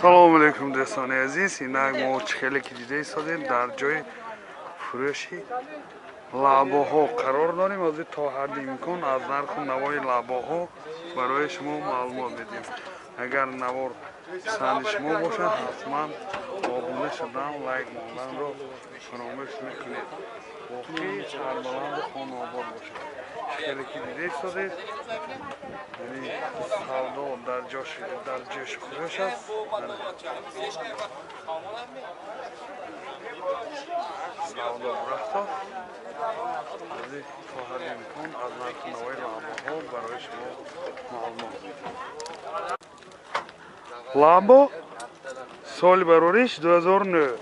Салому алейкум, дӯстони азиз. Инак мо чӣ хеле ки дида истодем, дар ҷои фурӯши лабоҳо қарор дорем. Ҳозир то ҳадди имкон аз нарху навои лабоҳо барои шумо маълумот медиҳем. Агар навор писанди шумо бошад, ҳатман обуна шудан, лайк монданро фаромӯш накунед. Боқӣ сарбаланду хонаобод бошед. Чӣ хеле ки дида истодед, яъне савдо дар ҷӯшу хурӯш аст. Савдо рафта. То ҳадди имкон аз нарху навои лабоҳо барои шумо маълумот медиҳем. Лабо соли барориш 2009.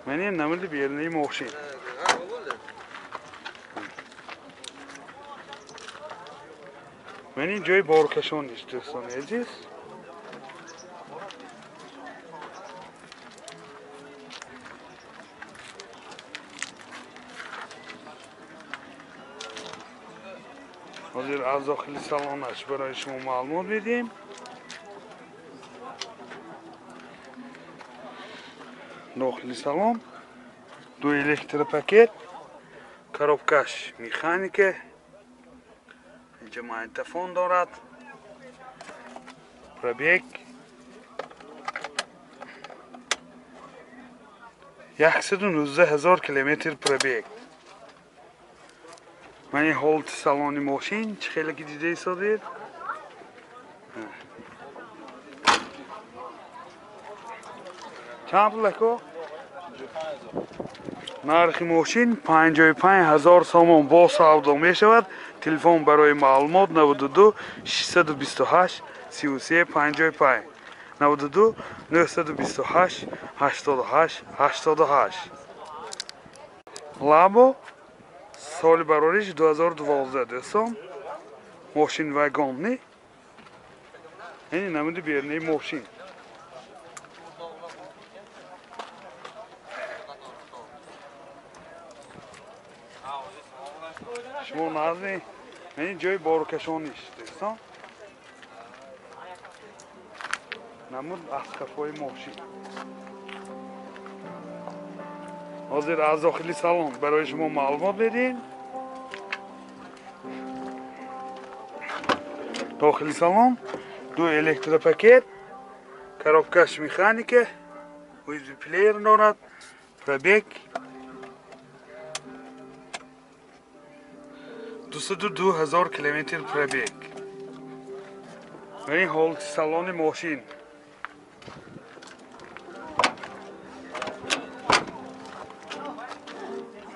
Мани намуди бернаи мошин. Мани ҷои боркашон нест, дӯстони азиз. Ҳозир аз дохили салонаш барои шумо маълумот медиҳем. Дохили салон ду электропакет, коробкаш механика, инҷа магнитофон дорад, пробег 119 000 километр пробег. Мани ҳолати салони мошин чӣ хеле ки дида истодед. Чанд пул ако? Нархи мошин 55 000 сомон бо савдо мешавад. Телефон барои маълумот 92 628 33 55 92 928 88 88. Лабо соли барориш 2012, дӯстон. Мошин вагон не? Ини намуди бернаи мошин. Шумо назди ин ҷои боркашониш, дӯстон. Намуд аз қафои мошин. Ҳозир аз дохили салон барои шумо маълумот медиҳем. Дохили салон ду электропакет, коробкаш механика, USB плеер дорад, пробег 202 000 километр пробег. Ин ҳолати салони мошин.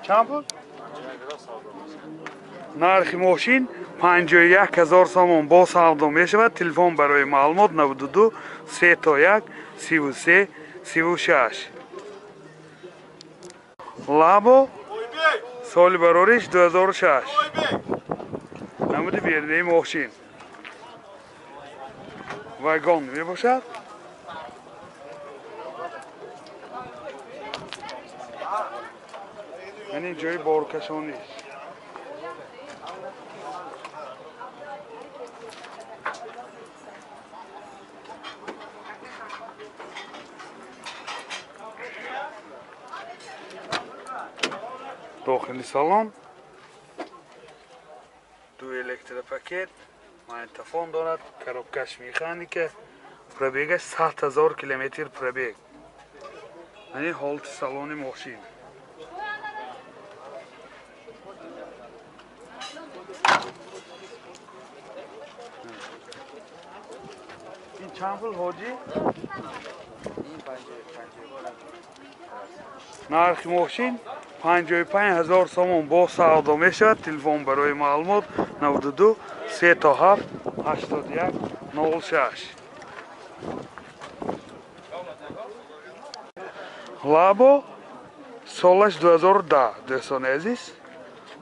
Чанд пул? Нархи мошин 51 000 сомон бо савдо мешавад. Телефон барои маълумот 92 301 33 36. Лабо соли барориш 2006. Намуди бернаи мошин. Вагон мебошад. Ин ҷои боркашониш. Дохили салон ду электропакет, магнитофон дорад, коробкаш механика, пробегаш 100 000 километр пробег. Ин ҳолати салони мошин. Ин чанд пул, ҳоҷӣ? Нархи мошин 55 000 сомон бо савдо мешавад. Телефон барои маълумот 92 37 81 06. Лабо солаш 2010, дӯстони азиз.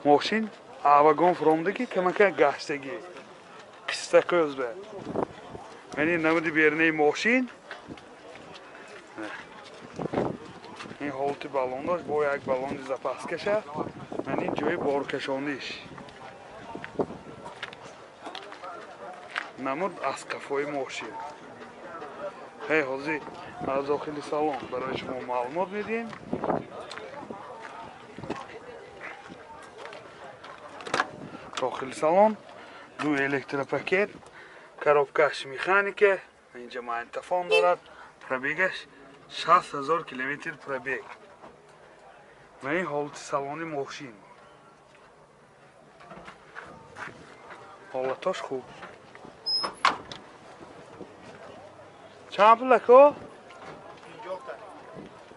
Мошин вагон фуромдагӣ, камака гаштагӣ, қиссакӯзба. Мани намуди бернаи мошин. Ин ҳолати балон дошт, бо як балони запас каша. Мани ҷои боркашониш. Намуд аз қафои мошин. Ҳей, ҳозир аз дохили салон барои шумо маълумот медиҳем. Дохили салон ду электропакет, коробкаш механика, инҷа магнитофон дорад, пробегаш 60 000 километр пробег. Ва ин ҳолати салони мошин. Ҳолатош хуб. Чанд пул ако?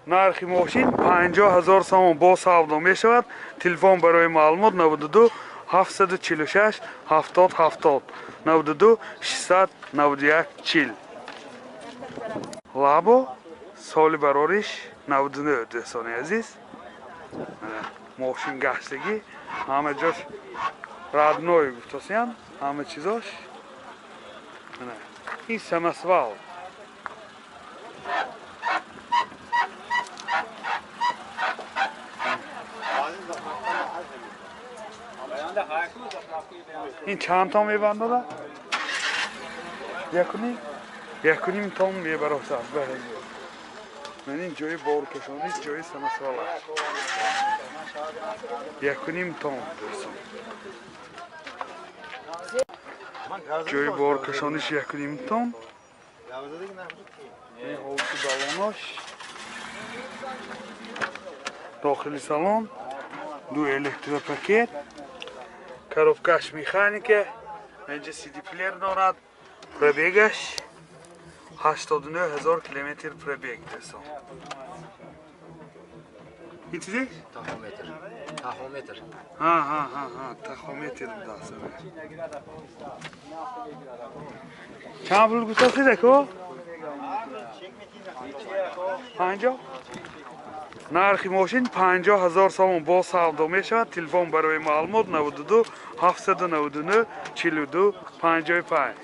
Нархи мошин 50 000 сомон бо савдо мешавад. Телефон барои маълумот 92 746 70 70 92 691 40. Лабо соли барориш 99, дӯстони азиз. Мошин гаштагӣ, ҳама ҷош родной гуфтосиян, ҳама чизош. Ин самосвал. Ин чанд тон мебандада? Якуним? Якуним тон мебаросад. Ман ин ҷои боркашонӣ, ҷои самосвал аст. 1.5 тон, дӯстон. Ҷои боркашониш 1.5 тон. Ин ҳолати балонош. Дохили салон ду электропакет, коробкаш механика, инҷа CD-плеер дорад, пробегаш 89 000 километр пробег, дӯстон. Ин чизе? Тахометр. Тахометр. Ҳа, ҳа, ҳа, ҳа, тахометр будааст. Чанд пул гуфтастед ако? 50? Нархи мошин 50 000 сомон бо савдо мешавад. Телефон барои маълумот 92 799 42 55.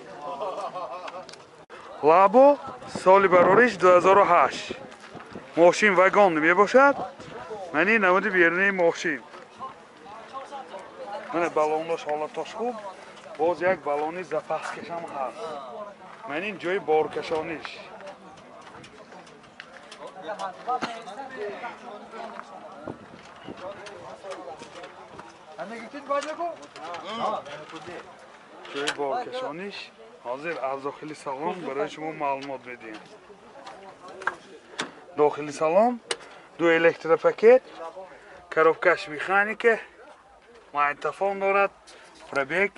Лабо соли барориш 2008. Мошин вагон мебошад. Ман ин намуди берунаи мошин. Мана балонош ҳолатош хуб. Боз як балони запаскашам ҳаст. Ман ин ҷои боркашониш. Ҷои боркашониш. Ҳозир аз дохили салон барои шумо маълумот медиҳем. Дохили салон ду электропакет, коробкаш механика, магнитофон дорад, пробег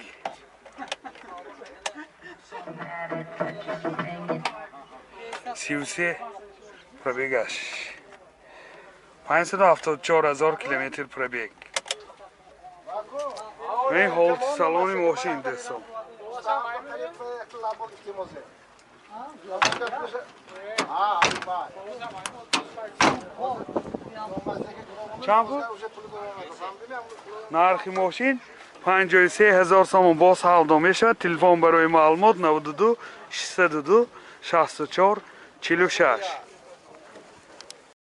33 пробегаш 574 000 километр пробег. Ин ҳолати салони мошин, дӯстон. Чанд пул? Нархи мошин 53 000 сомон бо савдо мешавад. Телефон барои маълумот 92 602 64 46.